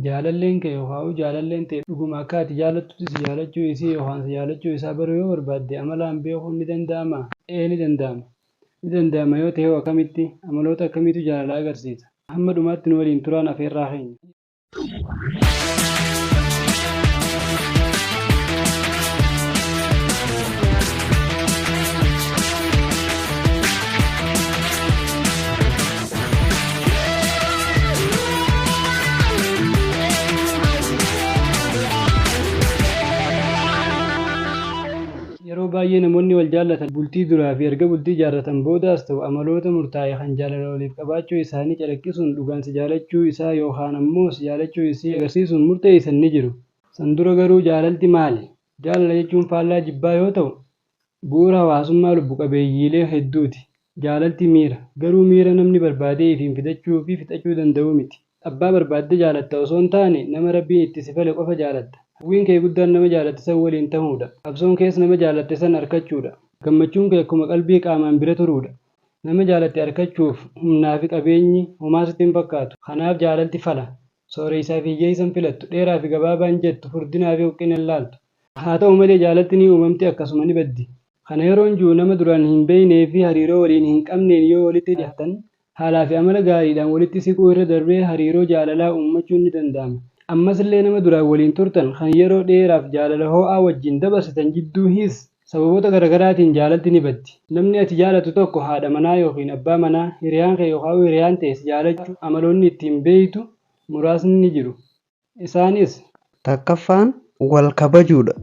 Jaalalleen kee yookaa'u jaalalleen tee dhuguma akka ati jaalattutti si jaalachuu isii yookaan si jaalachuu isaa baruu yoo barbaadde amalaan beekuun ni danda'amaa? Ee ni danda'ama. Ni danda'ama yoo ta'e hoo akkamitti? Amaloota akkamiitu jaalala agarsiisa? Hamma dhumaatti nu waliin turaan afeerraa keenya. Yeroo baay'ee namoonni wal jaallatan bultii duraa fi erga bultii ijaarratan boodaas ta'u amaloota murtaa'e kan jaalala waliif qabaachuu isaanii calaqqisuun dhugaan si jaalachuu isaa yookaan ammoo si jaalachuu isii agarsiisuun murteessan ni jiru. San dura garuu jaalalti maali? Jaalala jechuun faallaa jibbaa yoo ta'u, bu'uura hawaasummaa lubbu qabeeyyiilee hedduuti. Jaalalti miira. Garuu miira namni barbaadee ifiin fidachuu fi fixachuu danda'uu miti. Abbaa barbaadde jaalatta osoo hin taane nama Rabbiin itti si fale qofa jaalatta. Hawwiin kee guddaan nama jaalatte san waliin tahuudha. Qabsoon kees nama jaalatte san arkachuudha. Gammachuun kee akkuma qalbii qaamaan bira turuudha. Nama jaalatte arkachuuf humnaa fi qabeenyi homaa sitti hin fakkaatu. Kanaaf jaalalti fala. Sooreysaa fi hiyyeeysa hin filattu. Dheeraa fi gabaabaa hin jettu. Furdinaa fi huqqina hin laaltu. Haa ta'u malee jaalalti ni uumamti akkasuma ni baddi. Kana yeroon ju'u nama duraan hin beeynee fi hariiroo waliin hin qabneen yoo walitti dhihaattan haalaa fi amala gaariidhaan walitti siquu irra darbee hariiroo jaalalaa uummachuun ni danda'ama. Ammasillee nama duraan waliin turtan kan yeroo dheeraaf jaalala hoo'aa wajjiin dabarsitan jidduuhis sababoota garagaraatiin jaalalti ni baddi. Namni ati jaalattu tokko haadha manaa yookiin abbaa manaa, hiriyaan kee yookaa'uu hiriyaan tee si jaalachuu amaloonni ittiin beeytu muraasni ni jiru. Isaanis. Takkaffaan wal kabajuudha.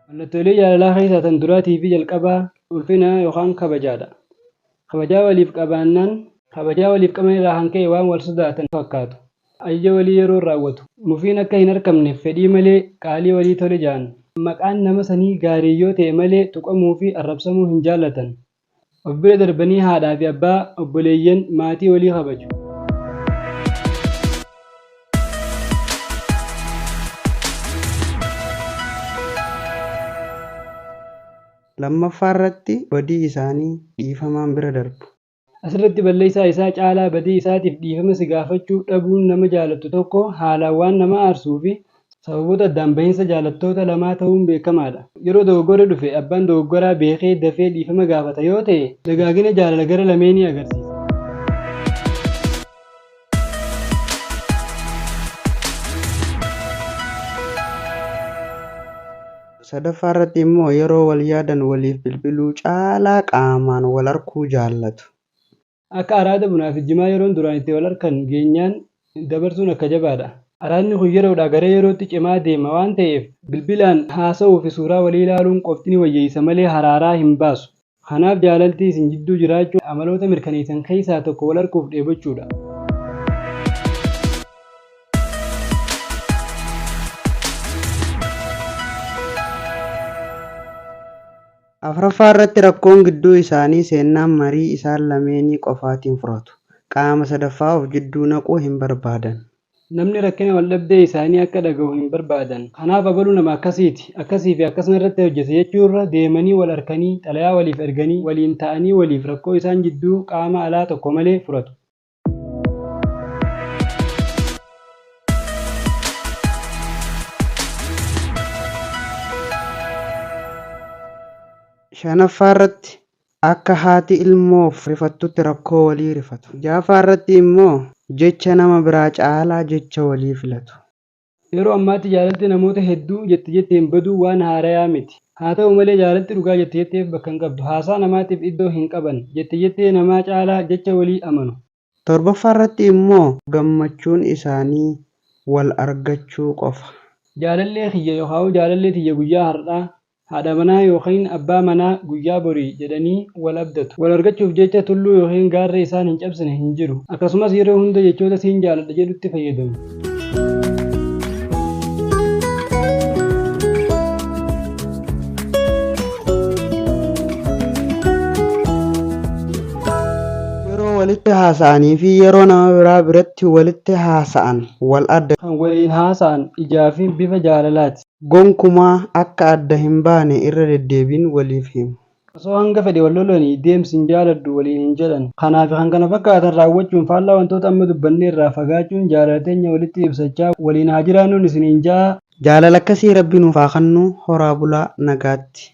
Mallattoolee jaalalaa keessaa tan duraatii fi jalqabaa ulfina yookaan kabajaadha. Kabajaa waliif qabaannaan kabajaa waliif qaban irraa kan ka'e waan wal sodaatan fakkaatu. Ajaja walii yeroon raawwatu. Mufiin akka hin arkamneef fedhii malee qaalii walii tole ja'an. Maqaan nama sanii gaarii yoo ta'e malee tuqamuu fi arrabsamuu hin jaallatan. Of bira darbanii haadhaa fi abbaa, obboleeyyan, maatii walii kabaju. Lammaffaa irratti badii isaanii dhiifamaan bira darbu. Asirratti balleessaa isaa caalaa badii isaatiif dhiifama si gaafachuu dhabuun nama jaalattu tokko haalaan waan nama aarsuu fi sababoota addaan bahiinsa jaalattoota lamaa ta'uun beekamaadha. Yeroo dogoggorri dhufe abbaan dogoggoraa beekee dafee dhiifama gaafata yoo ta'e dagaagina jaalala gara lameenii agarsiisa. Sadaffaa irratti immoo yeroo wal yaadan waliif bilbiluu caalaa qaamaan wal arkuu jaallatu. Akka araada bunaa fi jimaa yeroon duraan itti wal arkan geenyaan dabarsuun akka jabaadha. Araadni kun yeroodhaa gara yerootti cimaa deema waan ta'eef bilbilaan haasa'uu fi suuraa walii ilaaluun qofti ni wayyeessa malee haraaraa hin baasu. Kanaaf jaalalti isin jidduu jiraachuu amaloota mirkaneessan keessaa tokko wal arkuuf dheebochuudha. Afraffaa irratti rakkoon gidduu isaanii seennaan marii isaan lameenii qofaatiin furatu. Qaama sadaffaa of jidduu naquu hin barbaadan. Namni rakkina waldhabdee isaanii akka dhagahu hin barbaadan. Kanaaf abalu nama akkasiiti, akkasii fi akkas narratti hojjete jechuurra deemanii wal arkanii, xalayaa waliif erganii, waliin ta'anii waliif rakkoo isaan jidduu qaama alaa tokko malee furatu. Shanaffaa irratti Akka haati ilmoof rifattutti rakkoo walii rifatu. Ja'affaa irratti immoo jecha nama biraa caalaa jecha walii filatu. Yeroo ammaatti jaalalti namoota hedduu jette jetteen baduun waan haarayaa miti. Haa ta'u malee jaalalti dhugaa jette jetteef bakka hin qabdu. Haasaa namaatiif iddoo hin qaban. Jette jettee namaa caalaa jecha walii amanu. Torbaffaa irratti immoo gammachuun isaanii wal argachuu qofa. Jaalallee kiyya yookaa'u jaalallee tiyya guyyaa har'aa, haadha manaa yookiin abbaa manaa guyyaa borii jedhanii wal abdatu. Wal argachuuf jecha tulluu yookiin gaarri isaan hin cabsine hin jiru. Akkasumas yeroo hunda jechoota siin jaaladha jedhutti fayyadamu. Yeroo walitti haasa'anii fi yeroo nama biraa biratti walitti haasa'an wal adda. Kan waliin haasa'an ijaa fi bifa jaalalaati. Gonkumaa akka adda hin baane irra deddeebiin waliif himu. Osoo hanga fedhe wal lolanii deem sin jaaladhu waliin hin jedhan. Kanaa fi kan kana fakkaatan raawwachuun faallaa wantoota amma dubbanne irraa fagaachuun jaalala teenya walitti ibsachaa waliin haa jiraannuun isiniin ja'a. Jaalala akkasii Rabbi nuuf haa kannu horaa bulaa nagaatti.